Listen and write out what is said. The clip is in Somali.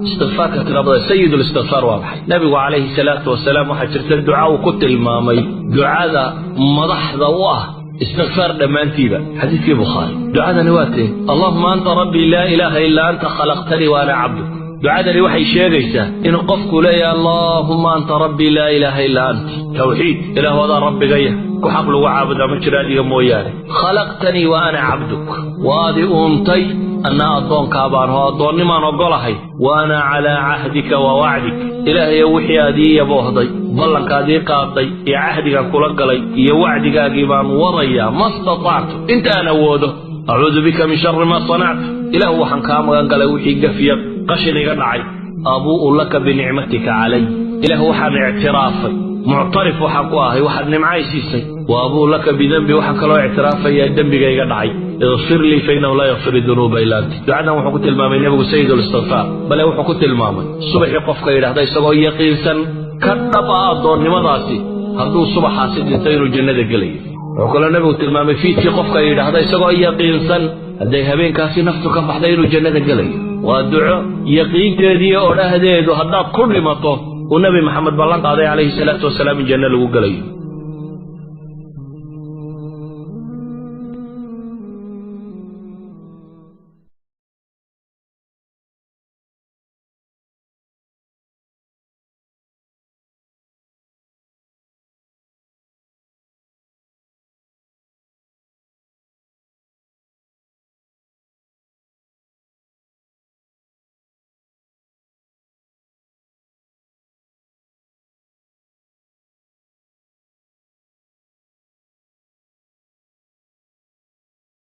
Istikfaarka tirabada, sayid listikfaar waa maxay? Nabigu calayhi salaatu wasalaam waxaa jirta duca uu ku tilmaamay ducada madaxda u ah istikfaar dhammaantiiba, xadiidkii Bukhaari. Ducadani waa tee? Allahuma anta rabbii, laa ilaaha ilaa anta, khalaqtanii wa ana cabduk. Ducadani waxay sheegaysaa inuu qofku leeyahay: allaahuma anta rabbii, laa ilaaha illaa ant. Tawxiid, ilaahu adaa rabbigaya, ku xaq lagu caabudaa ma jiro adiga mooyaane. Khalaqtanii wa ana cabduk, waadi uuntay, annaa addoonkaa baan oo addoonnimaan oggolahay. Wa ana calaa cahdika wa wacdik, ilaahayo wixii aad ii yaboohday, ballankaad ii qaaday iyo cahdigan kula galay iyo wacdigaagii baan wadayaa, ma statactu, intaan awoodo. Acuudu bika min shari maa sanactu, ilaahu waxaan kaa magan galay wixii gafiya qashin iga dhacay. Abuu'u laka binicmatika calay, ilaahu waxaan ictiraafay, muctarif waxaan ku ahay waxaad nimcay siisay. Wa abuu laka bidenbi, waxaan kaloo ictiraafayaa dembiga iga dhacay. Ikfir lii fa innahu laa yakfir dunuuba ila ant. Ducadan wuxuu ku tilmaamay nebigu sayid listikfaar, bale wuxuu ku tilmaamay subaxii qofka yidhahda isagoo yaqiinsan ka dhab ah addoonnimadaasi, hadduu subaxaasi dhinto inuu jannada gelayo. Wuxuu kaloo nebigu tilmaamay fiidkii qofka yidhaahda isagoo yaqiinsan hadday habeenkaasi naftu ka baxday inuu jannada gelayo. Waa duco yaqiinteediiyo odhahdeedu haddaad ku dhimato uu Nebi Maxamed ballan qaaday calayhi salaatu wasalaam in janno lagu gelayo.